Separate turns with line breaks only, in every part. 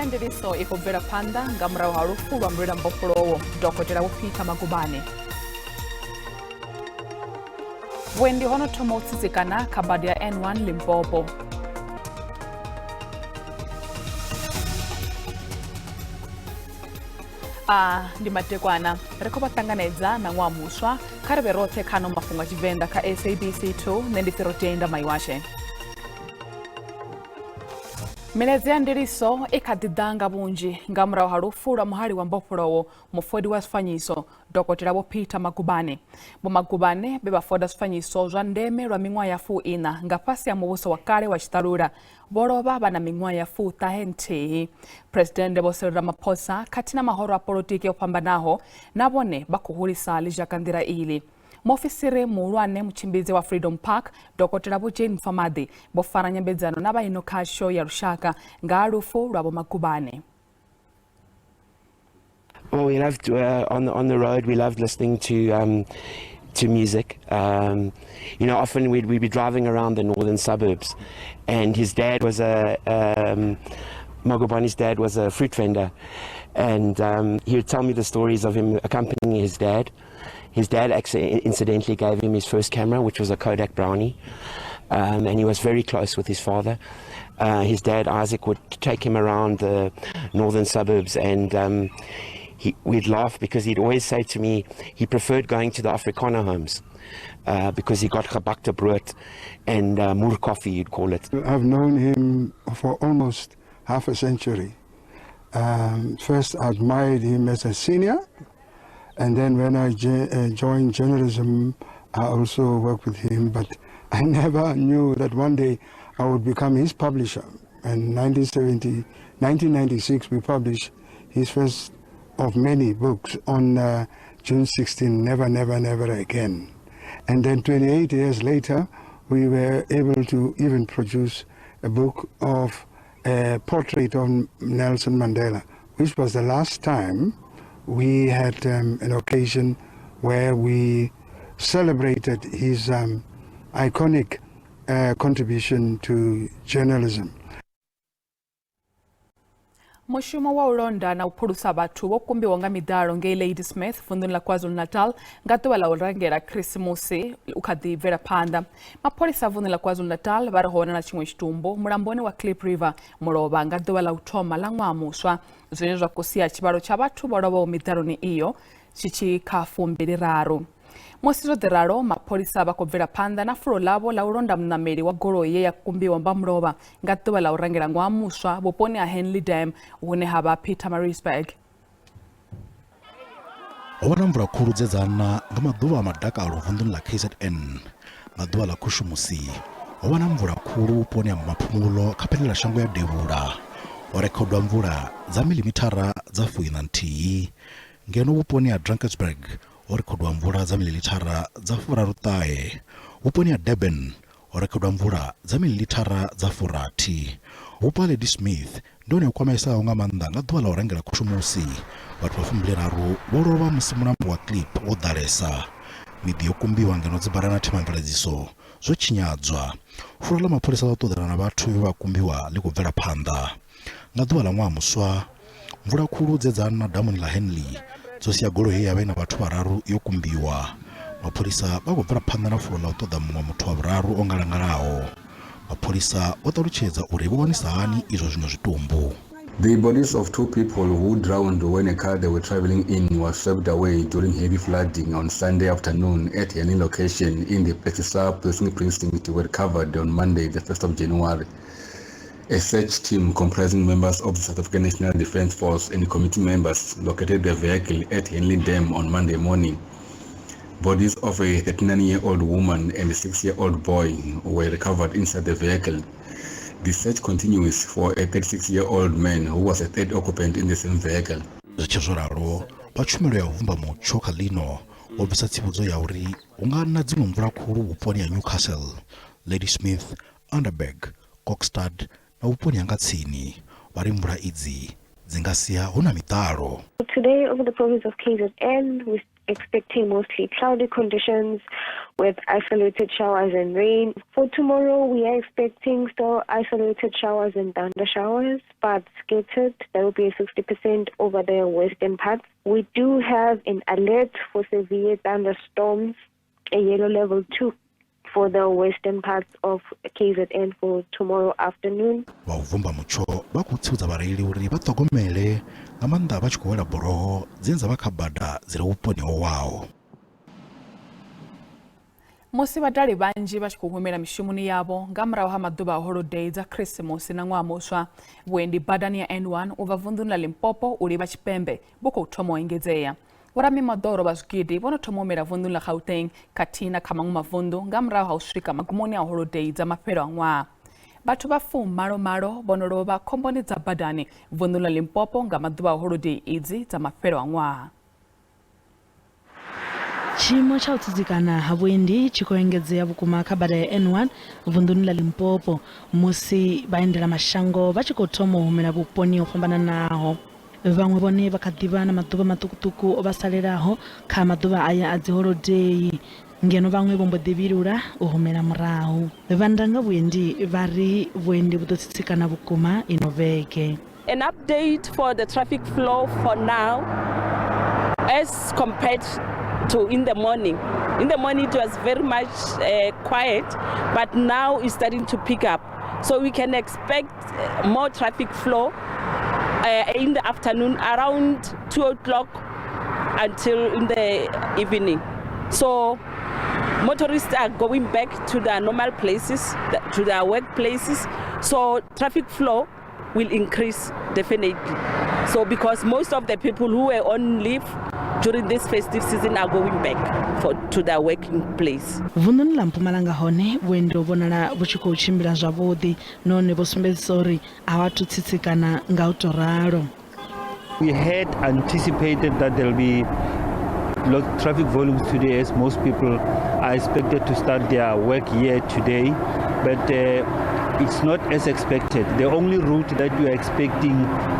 Milaedza ya ndiliso i khou bvela phanḓa nga murahu ha lufu lwa mulwela mbofholowo Dokotela Vho Peter Magubane. Vhuendi ho no thoma u tsitsikana kha bada ya N1 Limpopo. A ndi madekwana ri khou vha ṱanganedza na ṅwaha muswa kha ri vhe roṱhe kha ano mafhungo a Tshivenḓa kha SABC 2 nṋe ndi Firotenda Maiwashe. Milaedza ya ndiliso i kha ḓi ḓa nga vhunzhi nga murahu ha lufu lwa muhali wa mbofholowo mufodi wa zwifanyiso Dokotela Vho Peter Magubane. Vho Magubane vhe vha foda zwifanyiso zwa ndeme lwa miṅwaha ya fuiṋa nga fhasi ha muvhuso wa kale wa tshiṱalula vho lovha vha na miṅwaha ya fuṱahe nthihi. Phresidennde Vho Cyril Ramaphosa khathihi na mahoro a polotiki o fhambanaho na vhone vha khou hulisa ḽizhakanḓila iḽi. Muofisiri muhulwane mutshimbidzi wa Freedom Park, Dokotela Vho Jane Mufamaḓi, vho fara nyambedzano na vha ino khasho ya lushaka nga ha lufu lwa Vho Magubane.
Well, we loved on the road. We loved listening to music. Often we'd be driving around the northern suburbs, and his dad was a Magubane's dad was a fruit vendor, and he would tell me the stories of him accompanying his dad. His dad actually, incidentally, gave him his first camera, which was a Kodak Brownie, and he was very close with his father. His dad, Isaac, would take him around the northern suburbs, and we'd laugh because he'd always say to me he preferred going to the Afrikaner homes because he got gebakte brood and moer coffee, you'd call it.
I've known him for almost half a century. First, I admired him as a senior, and then when I joined journalism, I also worked with him, but I never knew that one day I would become his publisher. In 1970, 1996, we published his first of many books on June 16, Never, Never, Never Again. And then 28 years later, we were able to even produce a book of a portrait of Nelson Mandela, which was the last time we had an occasion where we celebrated his iconic contribution to journalism.
Mushumo wa u londa na u phulusa vhathu vho kumbiwa nga miḓalo ngei Ladysmith vunḓuni ḽa KwaZulu-Natal nga ḓuvha ḽa u rangela Khirisimusi u kha ḓi bvela phanḓa. Mapholisa a vunḓu ḽa KwaZulu-Natal vha ri hone na tshiṅwe tshitumbu mulamboni wa Klip River mulovha nga ḓuvha ḽa u thoma ḽa ṅwaha muswa, zwine zwa khou sia tshivhalo tsha vhathu vho lovhaho miḓaloni iyo tshi tshi kha 23. Musi zwo ḓi ralo, mapholisa vha khou bvela phanḓa na fulo ḽavho ḽa u londa muṋameli wa goloi ye ya kumbiwa mba mulovha nga ḓuvha ḽa u rangela ṅwaha muswa vhuponi ha Henley Dam hune ha vha Pietermaritzburg.
Ho vha na mvula khulu dze dza na nga maḓuvha a madakalo vunḓuni ḽa KZN. Nga ḓuvha ḽa Khushumusi, ho vha na mvula khulu vhuponi ha Maphumulo kha phendelashango ya devhula. Ho rekhodwa mvula dza milimithara dza 41, ngeno vhuponi ha Drakensberg ho rekhodwa mvula dza mililithara dza 39. Vhuponi ha Durban ho rekhodwa mvula dza mililithara dza 60. Vhupo ha Ladysmith ndi hone ho kwameaho nga maanḓa nga ḓuvha ḽa u rangela Khushumusi. Vhathu vha 23 vho lovha musi mulambo wa Klip wo ḓalesa. Miḓi yo kumbiwa ngeno dzibada na themamveledziso zwo tshinyadzwa. Fulo ḽa mapholisa ḽa u ṱoḓana na vhathu vhe vha kumbiwa ḽi khou bvela phanḓa. Nga ḓuvha ḽa ṅwaha muswa, mvula khulu dze dza na damuni ḽa Henley dzo sia goloi ye ya vha i na vhathu vhararu yo kumbiwa. Mapholisa vha khou bvela phanḓa na fulo ḽa u ṱoḓa muṅwe muthu wa vhuraru o ngalangalaho. Mapholisa vho ṱalutshedza uri vho wanisa hani izwo zwiṅwe zwitumbu.
The bodies of two people who drowned when a car they were traveling in was swept away during heavy flooding on Sunday afternoon at Henley location in the Plessislaer Policing Precinct were recovered on Monday, the 1st of January. A search team comprising members of the South African National Defence Force and committee members located the vehicle at Henley Dam on Monday morning. Bodies of a 39-year-old woman and a 6-year-old boy were recovered inside the vehicle. The search continues for a 36-year-old man who was a third occupant in the same vehicle.
Zwi tshi zwo ralo, vha tshumelo ya u vhumba mutsho kha ḽino vho bvisa tsivhudzo ya uri hu nga na dziṅwe mvula khulu vhuponi ha Newcastle, Ladysmith, Underberg, Kokstad na vhuponi ha nga tsini. Vha ri mvula idzi dzi nga sia hu na miḓalo.
Today, over the province of KZN, we expecting mostly cloudy conditions with isolated showers and rain. For tomorrow, we are expecting still isolated showers and thunder showers, but scattered. There will be 60% over the western parts. We do have an alert for severe thunderstorms, a yellow level 2 for the western parts of KZN for tomorrow afternoon.
Vha u vumba mutsho vha khou tsivhudza vhareili uri vha ṱhogomele nga maanḓa vha tshi khou wela buroho dzine dza vha kha bada dzi re vhuponi ho waho.
Musi vhadali vhanzhi vha tshi khou humela mishumoni yavho nga murahu ha maḓuvha a holodei dza Khirisimusi na ṅwaha muswa, vhuendi badani ya N1 u bva vunḓuni ḽa Limpopo u livha Tshipembe vhu khou thoma u engedzea. Vhoramimoḓoro vha zwigidi vho no thoma u humela vunḓuni ḽa Gauteng khathihi na kha maṅwe mavunḓu nga murahu ha u swika magumoni a holodei dza mafhelo a ṅwaha. Vhathu vha fumalomalo vho no lovha khomboni dza badani vunḓuni ḽa Limpopo nga maḓuvha a holodei idzi dza mafhelo a ṅwaha.
Tshiimo tsha u tsitsikana ha vhuendi tshi khou engedzea vhukuma kha bada ya N1 vunḓuni ḽa Limpopo musi vhaendelamashango vha tshi khou thoma u humela vhuponi ho fhambananaho. Vhaṅwe vhone vha kha ḓi vha na maḓuvha maṱukuṱuku o vha salelaho kha maḓuvha aya a dziholodei, ngeno vhaṅwe vho mbo ḓi vhilula u humela murahu. Vha ndanga vhuendi vha ri vhuendi vhu ḓo tsitsikana vhukuma ino vhege.
An update for the traffic flow for now as compared to in the morning. In the morning it was very much quiet, but now it's starting to pick up. So we can expect more traffic flow in the afternoon around 2 o'clock until in the evening. So motorists are going back to their normal places, to their workplaces. So traffic flow will increase definitely. So because most of the people who were on leave during this festive season are going back to their working place.
Vunḓuni ḽa Mpumalanga hone vhuendi ho vhonala vhu tshi khou tshimbila zwavhuḓi nahone vho sumbedzisa uri a vha athu tsitsikana nga u tou ralo.
We had anticipated that there'll be lot traffic volumes today, as most people are expected to start their work year today, but it's not as expected. The only route that we are expecting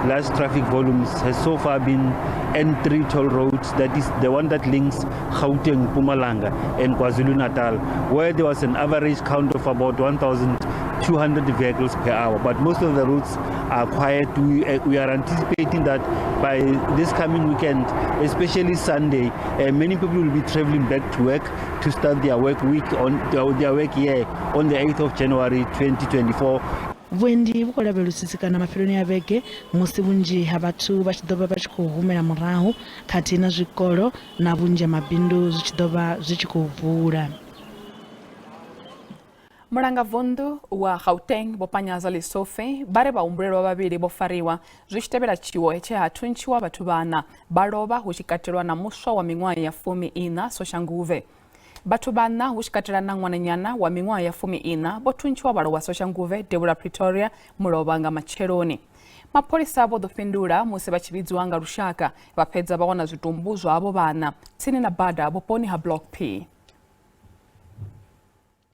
large traffic volumes has so far been N3 toll roads, that is the one that links Gauteng, Mpumalanga and KwaZulu-Natal, where there was an average count of about 1,200 vehicles per hour. But most of the routes are quiet. We are anticipating that by this coming weekend, especially Sunday, many people will be traveling back to work to start their work week on their work year on the 8th of January 2024.
Vhuendi vhu khou lavhelelwa u tsitsikana mafheloni a vhege musi vhunzhi ha vhathu vha tshi ḓo vha vha tshi khou humela murahu khathihi na zwikolo na vhunzhi ha mabindu zwi tshi ḓo vha zwi tshi khou vula.
Mulangavunḓu wa Gauteng Vho Panyaza Lesufi vha ri vhahumbulelwa vhavhili vho fariwa zwi tshi tevhela tshiwo tshe ha thuntshiwa vhathu vhana vha lovha hu tshi katelwa na muswa wa miṅwaha ya 14 Soshanguve. Vhathu vhana hu tshi katela na ṅwananyana wa miṅwaha ya 14 vho thuntshiwa vha lovha Soshanguve devhula Pretoria mulovha nga matsheloni. Mapholisa vho ḓo fhindula musi vha tshi vhidziwa nga lushaka vha fhedza vha wana zwitumbu zwa avho vhana tsini na bada vhuponi ha Block P.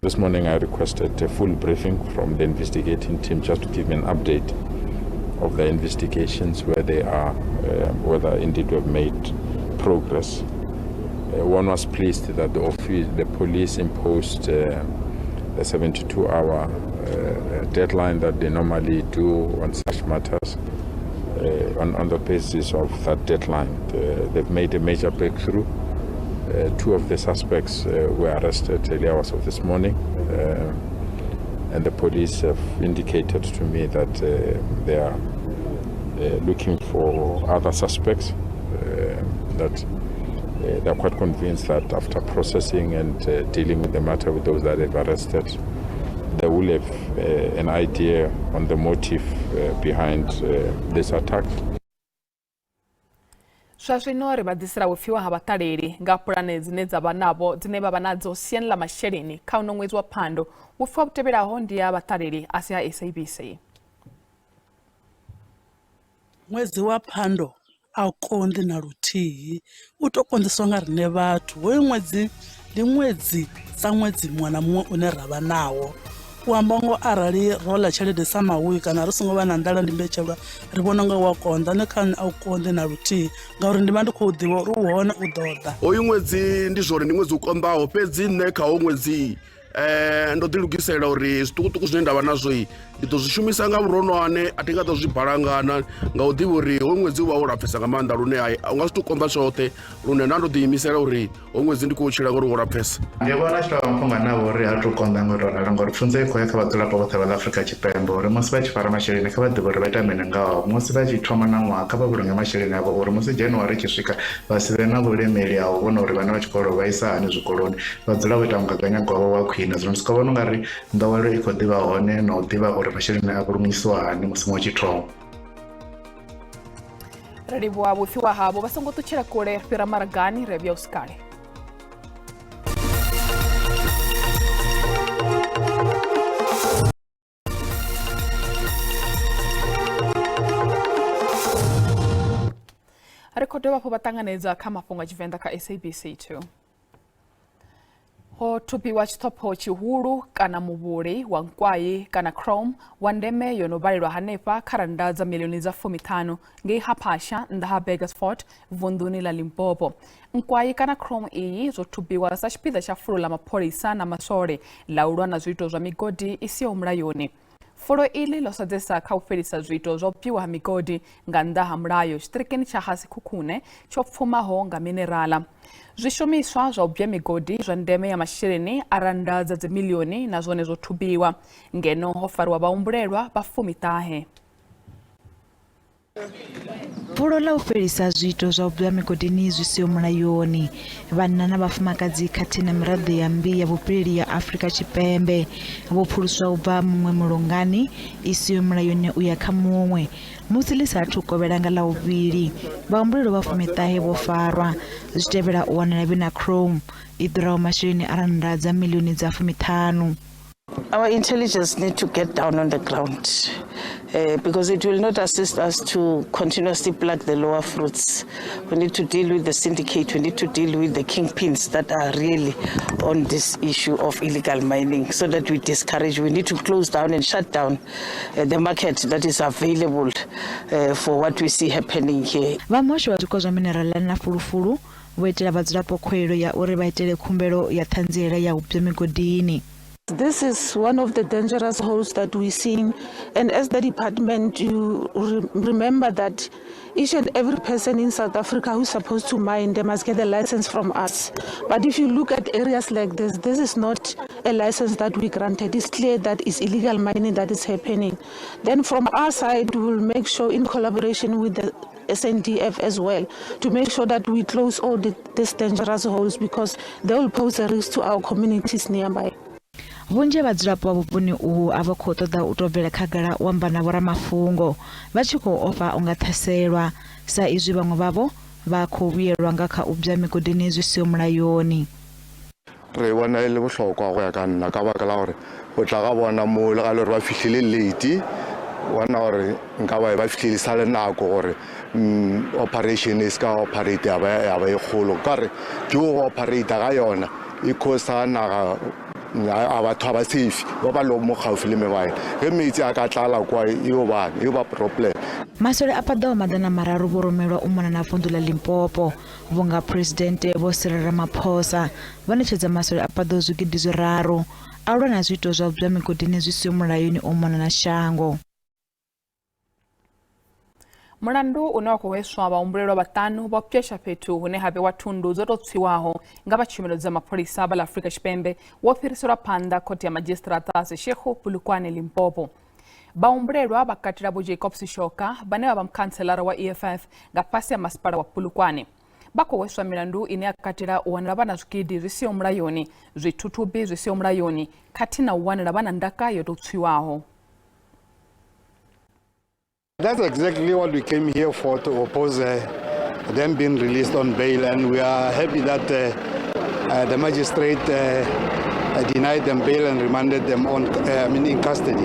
This morning I requested a full briefing from the investigating team just to give me an update of the investigations, where they are, whether indeed we have made progress. One was pleased that the police imposed the 72-hour deadline that they normally do on such matters. On the basis of that deadline, they've made a major breakthrough. Two of the suspects were arrested early hours of this morning, and the police have indicated to me that they are looking for other suspects, that they are quite convinced that after processing and dealing with the matter with those that they've arrested, they will have an idea on the motive behind this attack.
Zwa zwino ri vha ḓisela vhupfiwa ha vhaṱaleli nga pulane dzine dza vha navho dzine vha vha nadzo siani ḽa masheleni kha uno ṅwedzi wa Phando. Vhupfiwa vhu tevhelaho ndi ya vhaṱaleli a si ha SABC.
Ṅwedzi wa Phando a u konḓi na luthihi, u to konḓiswa nga riṋe vhathu. Hoyu ṅwedzi ndi ṅwedzi sa ṅwedzi muṅwe na muṅwe une ra vha nawo. U amba ngo arali ro ḽa tshelede sa mahuyu kana ri songo vha na nḓala ndi mbetshelwa, ri vhona unga wa konḓa. Nṋe kha nṋe a u konḓi na luthihi ngauri ndi vha ndi khou ḓivha uri u hone u ḓo ḓa.
Hoyu ṅwedzi ndi zwone ndi ṅwedzi u konḓaho, fhedzi nṋe kha hoyu ṅwedzi ndo ḓi lugisela uri zwiṱukuṱuku zwine nda vha nazwo ndi ḓo zwi shumisa nga vhuronwane, a thi nga ḓo zwi balangana nga u ḓivha uri hoyu ṅwedzi u vha wo lapfesa nga maanḓa lune u nga si tou konḓa tshoṱhe, lune nda ndo ḓiimisela uri hoyu ṅwedzi ndi khou tshila ngori wo lapfesa.
Ndi vhona tshi tou vha mafhungo ane a vha uri ha tou konḓa ngo tou ralo ngori pfunzo i khou ya kha vhadzulapo vhoṱhe vha ḽa Afrika Tshipembe uri musi vha tshi fara masheleni kha vha ḓivhe uri vha ita mini ngao, musi vha tshi thoma na ṅwaha kha vha vhulunge masheleni avho uri musi January i tshi swika vha si vhe na vhulemeli ha u vhona uri vhana vha tshikolo vha isa hani zwikoloni, vha dzula vho ita mugaganyagwama wa khwine. Zwino ndi soko vhona ungari nḓowelo i khou ḓivha hone na u ḓivha uri masheleni a vhulungisiwa hani musi ṅwaha u tshi thoma.
Ri livhuwa vhupfiwa havho, vha songo ṱutshela kule, fhira maragani ri vhuya u sikale. Ri khou dovha hafhu vha ṱanganedza kha mafhungo a Tshivenḓa kha SABC 2. Ho thubiwa tshiṱhopho tshihulu kana muvhuli wa nkwai kana chrome wa ndeme yo no vhalelwa hanefha kha rannda dza milioni dza 50 ngei ha Phasha nnḓa ha Burgersfort vunḓuni ḽa Limpopo. Nkwai kana chrome iyi zwo thubiwa sa tshipiḓa tsha fulo ḽa mapholisa na maswole ḽa u lwa na zwiito zwa migodi i siho mulayoni. Fulo iḽi ḽo sedzesa kha u fhelisa zwiito zwa u bwiwa ha migodi nga nnḓa ha mulayo tshiṱirikini tsha ha Sekhukhune tsho pfumaho nga minerala. Zwishumiswa zwa u bwa migodi zwa ndeme ya masheleni a rannda dza dzimiḽioni na zwone zwo thubiwa, ngeno ho fariwa vhahumbulelwa vha 19.
Fulo ḽa u fhelisa zwiito zwa u bwa migodini zwi siho mulayoni, vhanna na vhafumakadzi khathihi na miraḓo ya mmbi ya vhupileli ya Afrika Tshipembe vho phuluswa u bva muṅwe mulongani i siho mulayoni u ya kha muṅwe musi ḽi sa athu kovhela nga Ḽavhuvhili. Vhahumbulelwa vha 19 vho farwa zwi tevhela u wanala vhe na chrome i ḓuraho masheleni a rannda dza miḽioni dza 50.
Our intelligence need to get down on the ground because it will not assist us to continuously pluck the lower fruits. We need to deal with the syndicate, we need to deal with the kingpins that are really on this issue of illegal mining so that we discourage. We need to close down and shut down the market that is available for what we see happening here.
Vha muhasho wa zwiko zwa minerala na fulufulu vho itela vhadzulapo khuwelelo ya uri vha itele khumbelo ya ṱhanziela ya u bwa migodini.
This is one of the dangerous holes that we're seeing, and as the department, you remember that each and every person in South Africa who's supposed to mine, they must get a license from us. But if you look at areas like this, this is not a license that we granted. It's clear that it's illegal mining that is happening. Then from our side, we will make sure in collaboration with the SANDF as well to make sure that we close all these dangerous holes because they will pose a risk to our communities nearby.
Vhunzhi ha vhadzulapo vha vhuponi uhu a vha khou ṱoḓa u tou bvela khagala u amba na vhoramafhungo vha tshi khou ofha u nga ṱhaselwa sa izwi vhaṅwe vhavho vha khou vhuyelwa nga kha u bwa migodini zwi siho mulayoni.
Re bona e le bohlokwa go ya ka nna ka baka la gore o tla ga bona mo le ga le gore ba fihlile late, bona gore nka ba ba fihlile sa le nako gore operation e se ka operate ya ba e kgolo, ka re ke go operate ga yona e causa naga a batho ba safe ba ba lo mo gaufi le mebae ge metsi a ka tlala kwa e ba problem.
Masole a paḓaho 300 vho rumelwa u mona na vunḓu ḽa Limpopo vhunga Presidente Vho Cyril Ramaphosa vho ṋetshedza masole a paḓaho 3,000 a lwa na zwiito zwa u bwa migodini zwi siho mulayoni u mona na shango.
Mulandu une wa khou hweswa vhahumbulelwa vhaṱanu vha pwesha fhethu hune ha vhewa thundu dzo tou tswiwaho nga vha tshumelo dza mapholisa vha ḽa Afrika Tshipembe wo fhiriselwa phanḓa khothe ya madzhisiṱiraṱa Seshego Polokwane Limpopo. Vhahumbulelwa vha katela Vho Jacob Sishoka vhane vha vha mukhantselara wa EFF nga fhasi ha masipala wa Polokwane. Vha khou hweswa milandu ine ya katela u wanala vha na zwigidi zwi siho mulayoni, zwithuthubi zwi siho mulayoni khathihi na u wanala vha na ndaka yo tou tswiwaho.
That's exactly what we came here for, to oppose them being released on bail, and we are happy that the magistrate denied them bail and remanded them on, in custody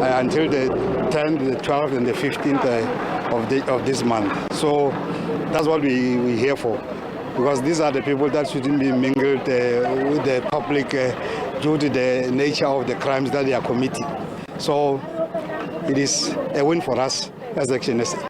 until the 10th, the 12th, and the 15th of this month. So that's what we're here for, because these are the people that shouldn't be mingled with the public due to the nature of the crimes that they are committing. So it is a win for us as ActionSA.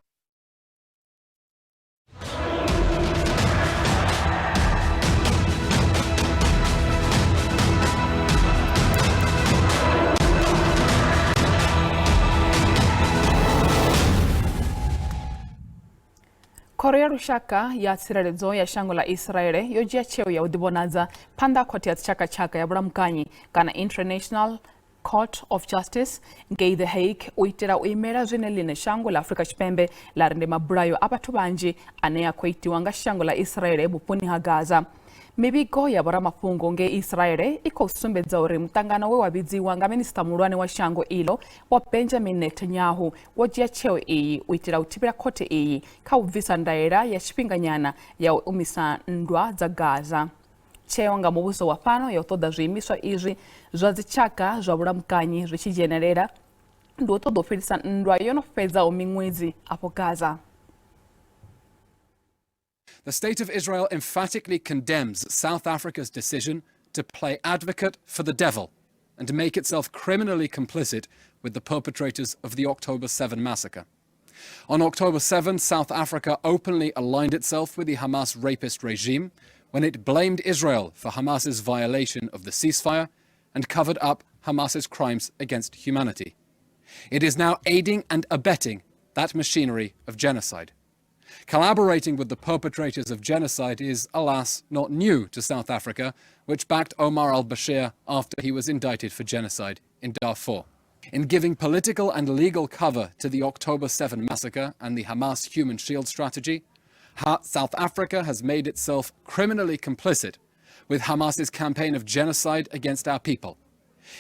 Khoro ya Lushaka ya Tsireledzo ya shango ḽa Israele yo dzhia tsheo ya u ḓivhonadza phanḓa ha khothe ya dzitshakatshaka ya vhulamukanyi kana International Court of Justice ngei The Hague u itela u imela zwine ḽine shango ḽa Afrika Tshipembe ḽa ri ndi mabulayo a vhathu vhanzhi ane a khou itiwa nga shango ḽa Israele vhuponi ha Gaza. Mivhigo ya vhoramafhungo ngei Israele i khou sumbedza uri muṱangano we wa vhidziwa nga minisiṱa muhulwane wa shango iḽo Vho Benjamin Netanyahu vho dzhia tsheo iyi u itela u thivhela khothe iyi kha u bvisa ndaela ya tshifhinganyana ya u imisa nndwa dza Gaza. Tsheo nga muvhuso wa fhano ya u ṱoḓa zwiimiswa izwi zwa dzitshaka zwa vhulamukanyi zwi tshi dzhenelela ndi u ṱoḓa u fhelisa nndwa yo no fhedzaho miṅwedzi afho Gaza.
The State of Israel emphatically condemns South Africa's decision to play advocate for the devil and to make itself criminally complicit with the perpetrators of the October 7 massacre. On October 7, South Africa openly aligned itself with the Hamas rapist regime when it blamed Israel for Hamas's violation of the ceasefire and covered up Hamas's crimes against humanity. It is now aiding and abetting that machinery of genocide. Collaborating with the perpetrators of genocide is, alas, not new to South Africa, which backed Omar al-Bashir after he was indicted for genocide in Darfur. In giving political and legal cover to the October 7 massacre and the Hamas human shield strategy, South Africa has made itself criminally complicit with Hamas's campaign of genocide against our people.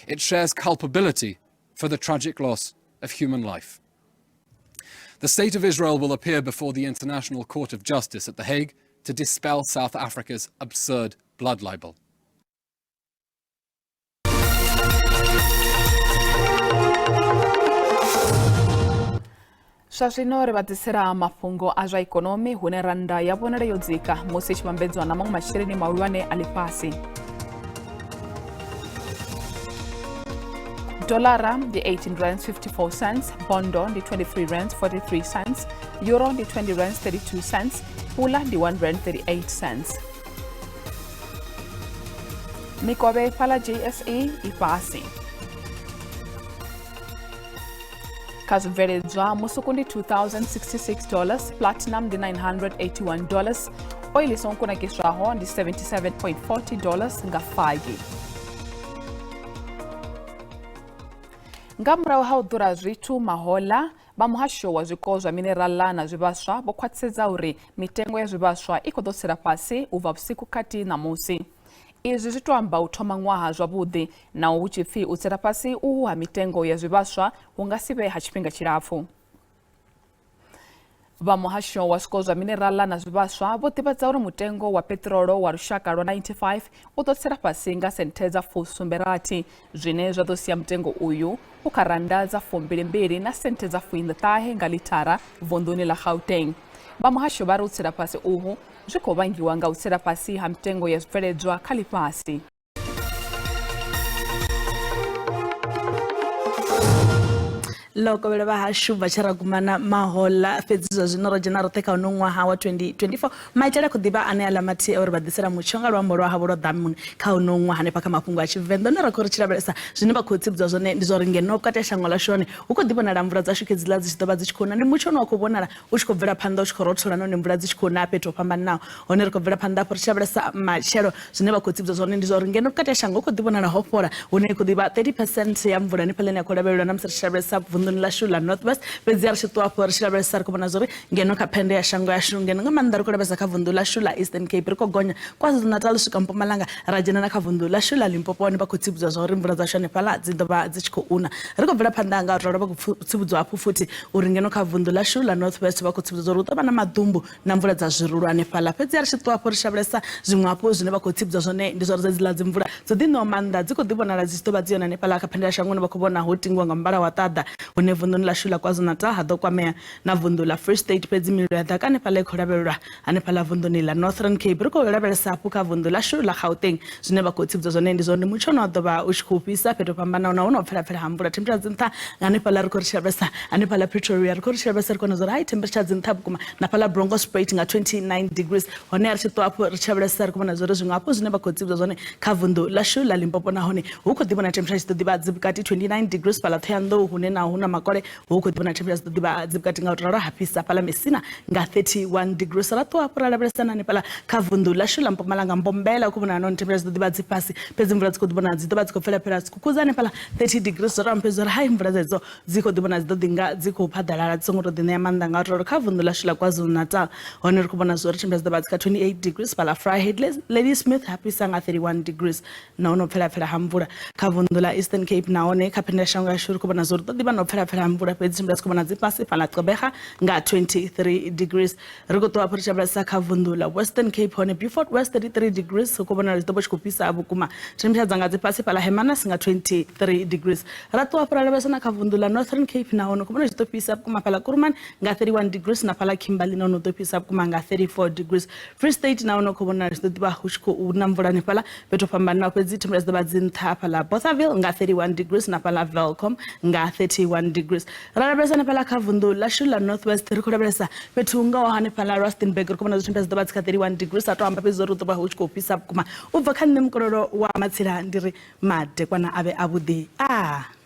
It shares culpability for the tragic loss of human life. The State of Israel will appear before the International Court of Justice at The Hague to dispel South Africa's absurd blood libel.
Zwa zwino ri vha ḓisela mafhungo a zwa ikonomi hune rannda ya vhonala yo dzika musi i tshi vhambedzwa na maṅwe masheleni mahulwane a ḽifhasi. Dolara ndi 18 rands 54 cents, bondo ndi 23 rands 43 cents, euro ndi 20 rands 32 cents, pula ndi 1 rand 38 cents. Mikovhe fhaḽa JSE i fhasi. Kha zwibveledzwa musuku ndi 2066 dollars, platinum ndi 981 dollars, oil i songo kunakiswaho ndi 77.40 dollars nga fagi. Nga murahu ha u ḓura zwithu mahoḽa, vha muhasho wa zwiko zwa minerala na zwivhaswa vho khwaṱhisedza uri mitengo ya zwivhaswa i khou ḓo tsela fhasi u bva vhusiku kati ṋamusi. Izwi zwi tou amba u thoma ṅwaha zwavhuḓi naho hu tshi pfi u tsela fhasi uhu ha mitengo ya zwivhaswa hu nga si vhe ha tshifhinga tshilapfu. Vha muhasho wa zwiko zwa minerala na zwivhaswa vho ḓivhadza uri mutengo wa peṱirolo wa lushaka lwa 95 u ḓo tsela fhasi nga senthe dza 76, zwine zwa ḓo sia mutengo uyu u kha rannda dza 22 na senthe dza 19 nga ḽithara vunḓuni ḽa Gauteng. Vha muhasho vha ri u tsela fhasi uhu zwi khou vhangiwa nga u tsela fhasi ha mitengo ya zwibveledzwa kha ḽifhasi.
Ḽo kovhela vha hashu bva tshe ra gumana mahoḽa, fhedzi zwa zwino ro dzhena roṱhe kha uno ṅwaha wa 2024. Maitele a khou ḓivha ane aḽa mathihi a uri vha ḓisela mutsho nga luambo lwa havho lwa ḓamuni kha uno ṅwaha hanefha kha mafhungo a Tshivenḓa. Hune ra khou ri tshi lavhelesa zwine vha khou tsivhudzwa zwone ndi zwa uri ngeno vhukati ha shango ḽashu hone hu khou ḓi vhonala mvula dzashu khedziḽa dzi tshi ḓo vha dzi tshi khou na. Ndi mutsho une wa khou vhonala u tshi khou bvela phanḓa u tshi khou rothola nahone mvula dzi tshi khou na fhethu ho fhambananaho. Hone ri khou bvela phanḓa hafhu ri tshi lavhelesa matshelo, zwine vha khou tsivhudza zwone ndi zwa uri ngeno vhukati ha shango hu khou ḓi vhonala ho fhola, hune khou ḓi vha 30 percent ya mvula hanefhaḽa ine ya khou lavhelelwa na musi ri tshi lavhelesa vunḓuni ḽashu ḽa North West. Fhedziha ri tshi ṱuwa afho ri tshi lavhelesa ri khou vhona zwa uri ngeno kha phende ya shango yashu ngeno nga maanḓa ri khou lavhelesa kha vunḓu ḽashu ḽa Eastern Cape, ri khou gonya KwaZulu-Natal u swika Mpumalanga ra dzhena na kha vunḓu ḽashu ḽa Limpopo, hone vha khou tsivhudzwa zwa uri mvula dzashu hanefhaḽa dzi ḓo vha dzi tshi khou na. Ri khou bvela phanḓa nga u ralo vha khou tsivhudzwa hafhu futhi uri ngeno kha vunḓu ḽashu ḽa North West vha khou tsivhudza uri hu ḓo vha na maḓumbu na mvula dza zwirulu hanefhaḽa. Fhedzi a ri tshi ṱuwa afho ri tshi lavhelesa zwiṅwe hafhu zwine vha khou tsivhudzwa zwone ndi zwa uri dzedziḽa dzimvula dzo ḓi ṋewa maanḓa dzi khou ḓi vhonala dzi tshi ḓo vha dzi hone hanefhaḽa kha phendelashango hune vha khou vhona ho tingiwa nga muvhala wa ṱaḓa. Hune vunḓuni ḽashu ḽa KwaZulu-Natal ha ḓo kwamea na vunḓu ḽa Free State, fhedzi mililo ya ḓaka hanefhaḽa i khou lavhelelwa hanefhaḽa vunḓuni ḽa Northern Cape. Ri khou lavhelesa hafhu kha vunḓu ḽashu ḽa Gauteng, zwine vha khou tsivhudza zwone ndi zwa uri ndi mutsho une wa ḓo vha u tshi khou fhisa fhethu ho fhambanaho na hune ho pfela-pfela ha mvula. Temperature dzi nṱha hanefhaḽa ri khou ri tshi lavhelesa hanefhaḽa Pretoria, ri khou ri tshi lavhelesa ri khou vhona zwa uri hai temperature dzi nṱha vhukuma na fhaḽa Bronkhorstspruit nga 29 degrees. Hone ri tshi ṱuwa hafhu ri tshi lavhelesa ri khou vhona zwa uri zwiṅwe hafhu zwine vha khou tsivhudza zwone kha vunḓu ḽashu ḽa Limpopo nahone hu khou ḓi vhona temperature dzi ḓo ḓivha dzi vhukati 29 degrees fhaḽa Thohoyandou hune na hu na makole hu khou ḓi vhona temperature dzi ḓo ḓivha dzi vhukati nga u ralo ha fhisa fhaḽa Messina nga 31 degrees. Ra ṱuwa hafhu ra lavhelesa na hanefhaḽa kha vunḓu ḽashu ḽa Mpumalanga Mbombela hu khou vhonala nahone temperature dzi ḓo ḓivha dzi fhasi fhedzi mvula dzi khou ḓi vhonala dzi ḓo vha dzi khou pfela phela khukhudza hanefhaḽa 30 degrees. Zwo ralo fhedzi uri hai mvula dzedzo dzi khou ḓi vhona dzi ḓo ḓi nga dzi khou phaḓalala dzi songo tou ḓi ṋea maanḓa nga u ralo kha vunḓu ḽashu ḽa KwaZulu-Natal hone ri khou vhona zwo uri temperature dzi ḓo vha dzi kha 28 degrees fhaḽa Vryheid Ladysmith ha fhisa nga 31 degrees na ho no pfela pfela ha mvula kha vunḓu ḽa Eastern Cape nahone kha phendelashango yashu ri khou vhona zwo ri ḓo ḓivha na u pfela pfela ha mvula fhedzi temperature dzi khou vhona dzi fhasi fhaḽa Gqeberha nga 23 degrees. Ri khou ṱuwa hafhu ri tshi lavhelesa kha vunḓu ḽa Western Cape hone Beaufort West 33 degrees hu khou vhonala zwi ḓo vha tshi khou fhisa vhukuma temperature dza nga dzi fhasi fhaḽa Hermanus nga 23 degrees. Ra ṱuwa hafhu ra lavhelesa na kha vunḓu ḽa Northern Cape nahone khou vhona zwi ḓo fhisa vhukuma fhaḽa Kuruman nga 31 degrees na fhaḽa Kimberley nahone hu ḓo fhisa vhukuma nga 34 degrees. Free State nahone khou vhonala zwi ḓo ḓivha hu tshi khou na mvula hanefhaḽa fhethu ho fhambananaho fhedzi temperature dzi ḓo vha dzi nṱha hafhaḽa Bothaville nga 31 degrees na fhaḽa Welkom nga 31 degrees. Ra lavhelesa hanefhaḽa kha vunḓu ḽashu ḽa North West ri khou lavhelesa fhethu hu ngaho hanefhaḽa Rustenburg ri khou vhona zwi temperature dzi ḓo vha dzi kha 31 degrees a to amba fhedzi uri hu ḓo vha hu tshi khou fhisa vhukuma. U bva kha nṋe mukololo wa Matsila ndi ri madekwana avhe avhuḓi. A.